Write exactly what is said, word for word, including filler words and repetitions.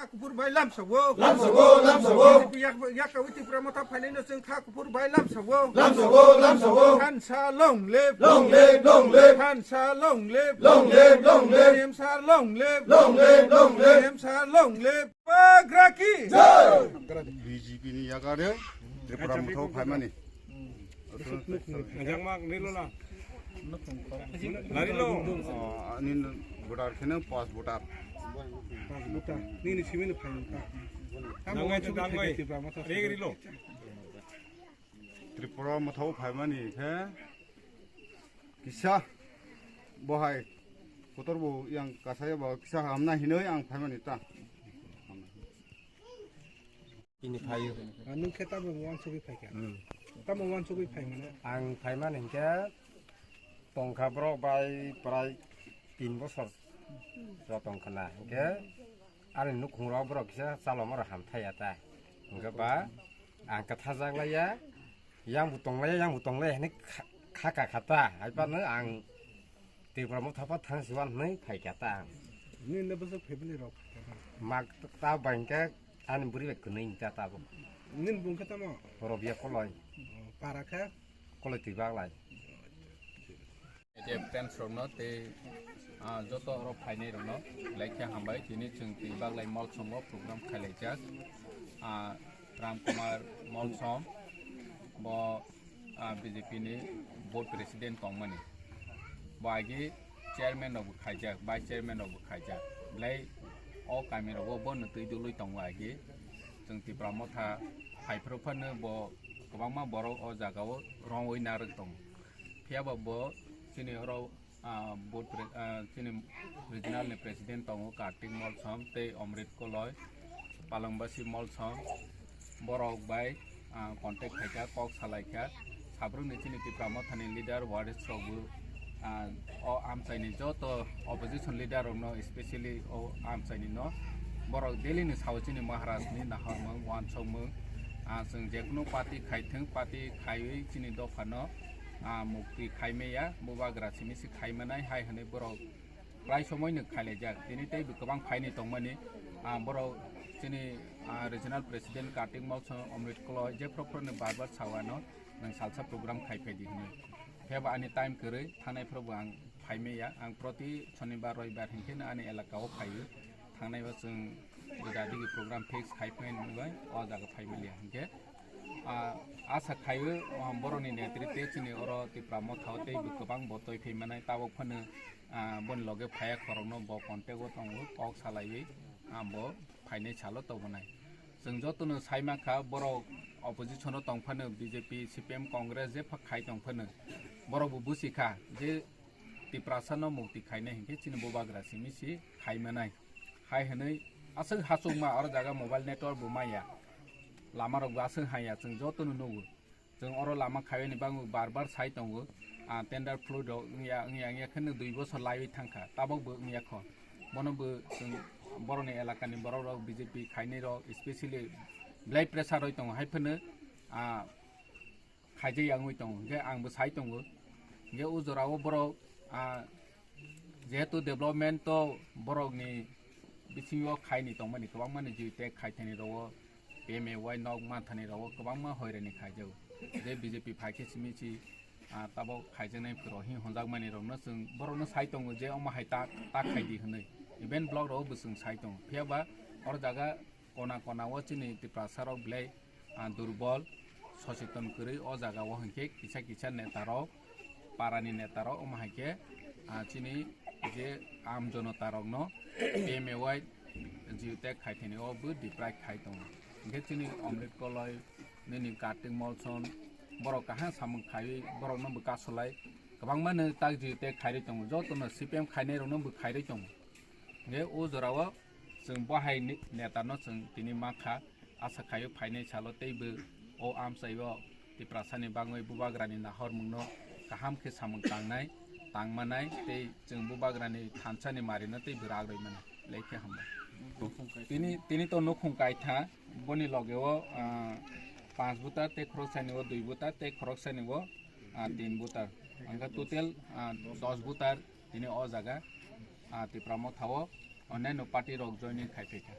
Kuphur bai lamsago. Lamsago, lamsago. B J P yak, yak kawi Tipra Motha phainai no chwng kha kuphur bai lamsago. Lamsago, lamsago. Thansa long live. Long live, long live. Thansa long live. Long live, long live. T M sir long live. Long live, long live. T M sir long live. Bubagra ki jai. B J P ni yagare Tripura Motha phaimani. Ajak mak nilo na. Nari lo. Oh, ani voter kheno pas voter. Pas voter. Nini simi ni phai ta. Dangai to dangai. Reg rilo. Tripura Motha phaimani khe kisa bohai kotor bo yang kasaya bo kisa hamna hinoi ang phaimani ta. Ini phaio. Ah, nwng khe tamo wansugwi phaikha? Hmm. Tamo wansugwi phaimano? Ang phaimani hinkhe tongkha borok bai prai tin bosor rok tongkha na. Hinkhe ani nukhung rok borok kisa chaloma rok hamthai ya ta. Hinkhe ba ang kwthajak laiya, yang bo tonglaiya, yang bo tonglaiya hinwi kha-, khaka khata. Hai phano ang Tripura Motha pha thang siwan hinwi phaikha ta ang. Nini bwswk family rok? Mak ta bai hinkhe ani bwrwi bai kwnwi ta tabuk. Nini bung khe tamo? Robia Koloi. Oh, para khe? Koloi twi baglai. Media friends rokno tei, ah, joto oro phainai rokno belai khe hambai. Tini chwng twi baglai Molsom o program khailaijak. Ah, Ram Kumar Molsom bo ah, B J P ni board president tongmani. Bo agi chairman rok bo khaijak, vice chairman rok bo khaijak. Belai o kami rogo bo no twi dului tongo agi. Chwng Tipra Motha phaiphru phano bo kwbangma borok o jaga o rongwi narwk tongo. Phiya ba bo chini oro ah, board pre-, ah, chini regional ni president tongo Kartik Molsom tei Omrit Koloi, Palangbasi Molsom, borok bai, ah, contact khaikha, kok salaikha, sabrwkni chini Tipra Mothani leader, warriors rok bo, ah, o amchaini joto opposition leader rokno, specially o amchaini no borok daily ni sao chini Maharaj ni nahormung, wansokmung, ah, chwng jekunu party khaithwng, party khaiwi chini dophano, ah, mukti khaimaya, bubagra simi si khaimanai hai hwnwi borok prai somoino khailaijak. Tini tei bo kwbang phaini tongmani, ah, borok chini, ah, regional president Kartik Molsom, Omrit Koloi, jephru phru ni bar bar sawano nwng salsa program khai phaidi hwnwi. Phiya ba ani time kwrwi, thangnai phru bo ang phaimaya. Ang proti Shonibar, Roibar hinkhe ani elaka o phaio. Thangnai bo chwng juda digi program fix khai phaini bai o jaga phaimaliya hinkhe. Ah, asa khaio, ah, boroni netritwe chini oro Tipra Motha o tei bo kwbang bo toi phaimanai tabuk phano, ah, boni loge phaiya khorokno bo contact o tongo, kok salaiwi, ah, bo phainai salo tobonai. Chwng jotono saimankha borok opposition o tongphano B J P, C P M, Congress jepha khai tongphano borok bo busikha je Tiprasa no mukti khainai hinkhe chini bubagra simi si khaimanai. Hai hwnwi aswk hachukma oro jaga mobile network bo maya. Lama rok bo aswk haya chwng jotono nugo. Chwng oro lama khaiwi ni bagwi bar bar sai tongo. Ah, tender fluid rok wngya, wngya, wngya khe dui bosor laiwi thangkha. Tabok bo wngya kho. Bono bo chwng borokni elakani borok rok B J P khainai rok specially belai pressure rwi tongo. Hai phano, ah, khaijak ya wngwi tongo, hinkhe ang bo sai tongo. Hinkhe o jora o borok, ah, jehetu development to borokni bisingo khaini tongmani kwbangmani jui tei khaithani rogo P M A Y nok manthani rogo kwbangma hoirani khaijago. Je B J P phaikhe simi si, ah, tabok khaijaknai phwrwng hinwi honjakmani rokno chwng borokno sai tongo je omo hai ta, ta khaidi hwnwi. Even block rogo bo chwng sai tongo. Phiya ba oro jaga kona kona o chini Tiprasa rok belai, ah, durbol, socheton kwrwi o jaga o hinkhe kisa kisa neta rok, para ni neta rok, omo hai khe, ah, chini je aam jonota rokno P M A Y jiu tag khai thani o bo deprive khai tongo. Hinkhe chini Omrit Koloi, nini Kartik Molsom, borok kaham samung khaiwi borokno bo kasolai kwbangma no tak jiu tag khairwi tongo, jotono C P M khainai rokno bo khairwi tongo. Hinkhe o jora o chwng bo hai ni-, neta no chwng tini mankha. Asa khaio phainai salo teibo o amchaio Tiprasani bagwi bubagrani nahormungno kaham khe samung tangnai, tangmanai tei chwng bubagrani thansani marino teibo rak rwi mano. Lekhe hambai. Tini, tini to nukhung kaitha, boni logeo, ah, panch butar tei khoroksani o dui butar tei khoroksani o, ah, tin butar. Angkha total, ah, dos butar tini o jaga, ah, Tipra Mothao onyaino party rok joining khai phaikha.